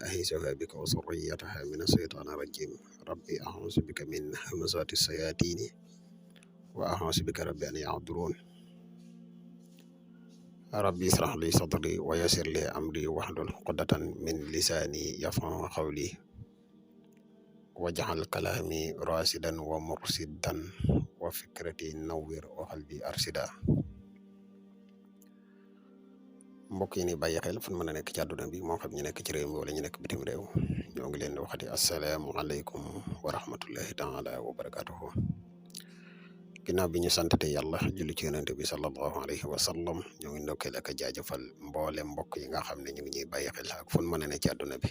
أعيذها بك وذريتها من الشيطان الرجيم ربي أعوذ بك من همزات الشياطين وأعوذ بك ربي أن يحضرون ربي اشرح لي صدري ويسر لي أمري واحلل عقدة من لساني يفقهوا قولي واجعل كلامي راشدا ومرشدا وفكرتي نور وقلبي أرشدا mbokk yi ni bàyyi xel fu mën a nekk ci àdduna bi moo xam ñu nekk ci réew mi wala ñu nekk bitim réew ñoo ngi leen di waxati asalaamualeykum wa rahmatullahi taala wa barakatuhu ginnaaw bi ñu santate yàlla julli ci yonente bi sallallahu alayhi wa sallam ñoo ngi ndokkeel ak a jaajëfal mboole mbokk yi nga xam ne ñu ngi ñuy bàyyi xel ak fu mën a ne ci àdduna bi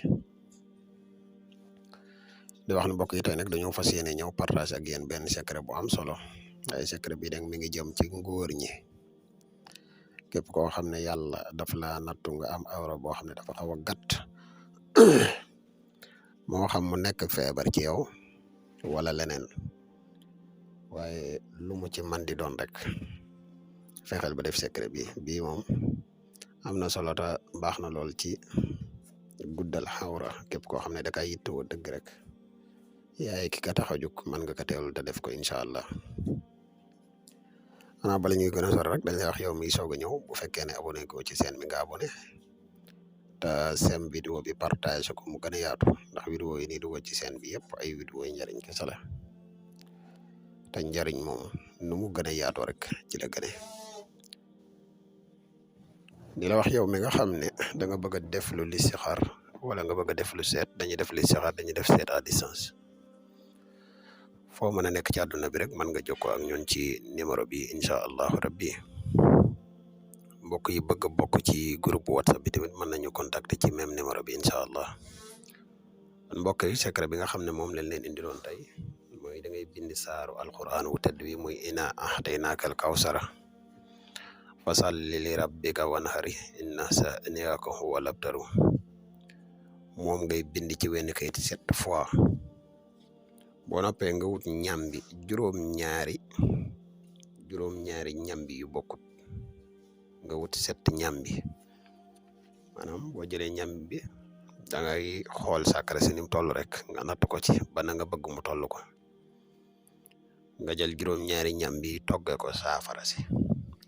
di wax ne mbokk yi tey nag dañoo fas yéene ñëw partage ak yéen benn secret bu am solo ay secret bi nag mi ngi jëm ci ngóor ñi képp koo xam ne yàlla daf la nattu nga am awra boo xam ne dafa xaw a gàtt moo xam mu nekk feebar ci yow wala leneen waaye lu mu ci man di doon rek fexeel ba def secret bi bii moom am na solo ta baax na lool ci guddal xawra képp koo xam ne da kay yittewoo dëgg rek yaay ki ka tax a jóg mën nga ko teewul te def ko incha allah xanaa bala ñuy gën a sori rek dañ lay wax yow mi soog a ñëw bu fekkee ne abonné ko ci chaîne bi nga abonné te sem vidéo bi partage ko mu gën a yaatu ndax vidéo yi nii dugal ci chaîne bi yëpp ay vidéo yi njariñ kese la te njariñ moom nu mu gën a yaatoo rek ci la gëne di la wax yow mi nga xam ne da nga bëgg a def lu listixaar wala nga bëgg a def lu seet dañuy def listixaar dañuy def seet à distance foo mën a nekk ci àdduna bi rek mën nga jokkoo ak ñun ci numéro bi incha allahu rabbi mbokk yi bëgg a bokk ci groupe whatsapp bi tamit mën nañu contacter ci même numéro bi incha allah mbokk yi secret bi nga xam ne moom lañ leen indiloon tey mooy da ngay bind saaru alquran wu tedd wi muy ina ahdaynaaka al kawsara fasalli li rabbika wanhari inna shani'aka huwal abtaru moom ngay bind ci wenn kayit 7 fois boo noppee nga wut ñambi juróom-ñaari ñambi yu bokkut nga wut 7 ñambi maanaam boo jëlee ñambi bi da ngay xool sàkkara si ni mu toll rek nga natt ko ci ba na nga bëgg mu toll ko nga jël juróom-ñaari ñambi togge ko saafara si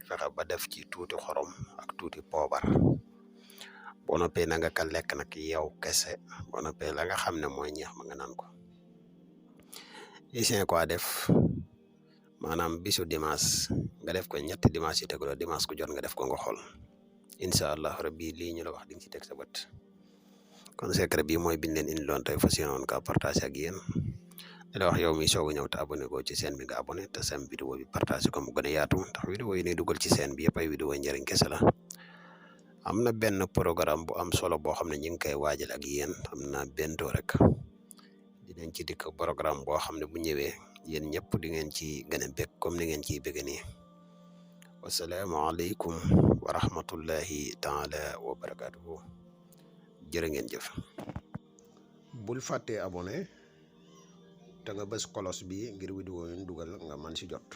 fexe ba def ci tuuti xorom ak tuuti poobar boo noppee na nga ka lekk nag yow kese boo noppee la nga xam ne mooy ñeex ma nga naan ko isin quoi def maanaam bisu dimanche nga def ko ñetti dimanche yi tegaloo dimanche ku jot nga def ko nga xool incha allah rabbi lii ñu la wax di nga ci teg sa bët kon secret bi mooy biñ leen indi loon tey fas yéenoon ka partage ak yéen di la wax yow mi soog a ñëw te abonné ko ci chaîne bi nga abonné te sam vidéo bi partage ko mu gën a yaatu ndax vidéo yi ne dugal ci chaîne bi yëpp ay vidéo njëriñ kese la am na benn programme bu am solo boo xam ne ñu ngi koy waajal ak yéen am na bentoo rek dinañ ci dikk programme boo xam ne bu ñëwee yéen ñëpp di ngeen ci gën a bég comme ni ngeen ciy bégg nii wasalaamaaleykum wa rahmatullahi taala wa barakatuhu jërë ngeen jëf bul fàttee abonné te nga bës kolos bi ngir vidéo yi dugal nga man si jot